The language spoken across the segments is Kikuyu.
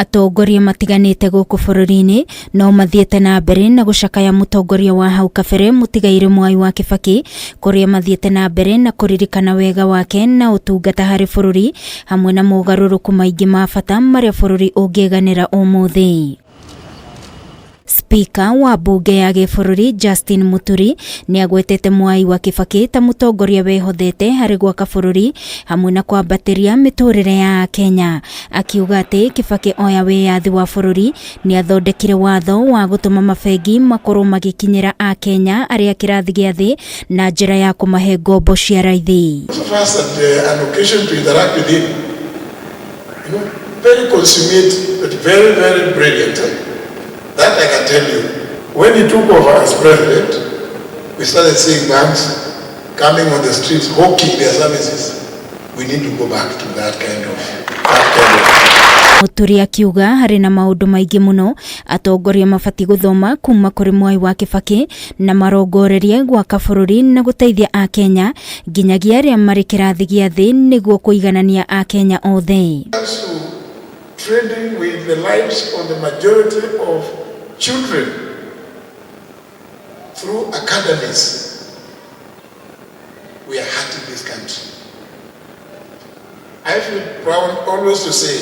Atongoria matiganĩte gũkũ bũrũri-inĩ no mathiĩte na mbere na gũcakaya mũtongoria wa hau kabere mũtigairĩ Mwai wa Kĩbakĩ, kũrĩa mathiĩte na mbere na kũririkana wega wake na ũtungata harĩ bũrũri hamwe na mogarũrũku maingĩ ma bata marĩa bũrũri ũngĩganĩra ũmũthĩ. Spika wa mbunge ya gĩbũrũri Justin Muturi nĩagwetete Mwai wa Kĩbakĩ ta mũtongoria wehothete harĩ gwaka bũrũri hamwe na kwambatĩria mĩtũrĩre ya Akenya, akiuga atĩ Kĩbakĩ oya wĩyathi wa bũrũri nĩathondekire watho wa gũtũma mabengi makorwo magĩkinyĩra Akenya arĩa kĩrathi gĩa thĩ na njĩra ya kũmahe ngombo cia raithi. Those of us had an occasion to interact with him, very consummate but very, very brilliant. That I can tell you. When he took over as president, we started seeing banks coming on the streets hawking their services. We need to go back to that kind of that kind of Muturi akiuga harĩ na maũndũ maingĩ mũno atongoria mabatiĩ gũthoma kuma kũrĩ Mwai wa Kĩbakĩ na marongorerie gwaka bũrũri na gũteithia Akenya nginyagia arĩa marĩ kĩrathi gĩa thĩ nĩguo kũiganania Akenya othe. Trading with the lives of the majority of children through academies, we are hurting this country. I feel proud always to say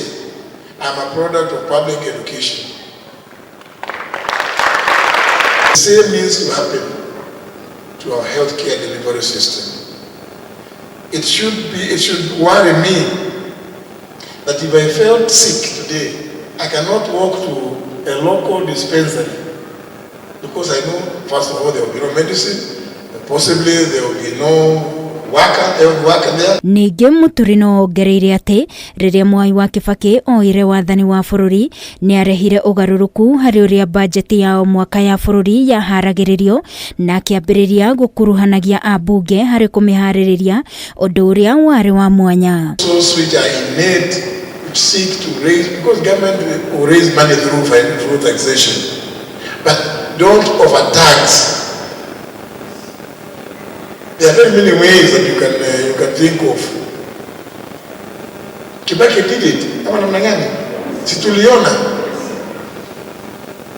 I'm a product of public education. The same needs to happen to our healthcare delivery system. It should be, it should worry me that if I felt sick today, I cannot walk to a local dispensary because I know, first of all, there will be no medicine, possibly there will be no worker, health worker there. Ningĩ Muturi no ongereire atĩ rĩrĩa Mwai wa Kĩbakĩ oire wathani wa bũrũri nĩ arehire ũgarũrũku harĩ ũrĩa bajeti ya o mwaka ya bũrũri yaharagĩrĩrio na akĩambĩrĩria gũkuruhanagia ambunge harĩ kũmĩharĩrĩria, ũndũ ũrĩa warĩ wa mwanya. Those which are innate, which seek to raise, because government will raise money through taxation, but don't overtax. There are very many ways that you can think of. Kibaki did it. Kama namna gani? Si tuliona.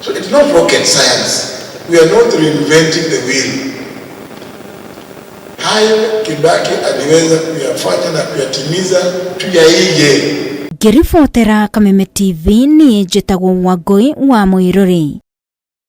So it's not rocket science. We are not reinventing the wheel. Hayo Kibaki aliweza kuyafanya na kuyatimiza, tuyaige. Ngĩribotera Kameme TV, niĩ njĩtagwo Wangũi wa Mũirũrĩ.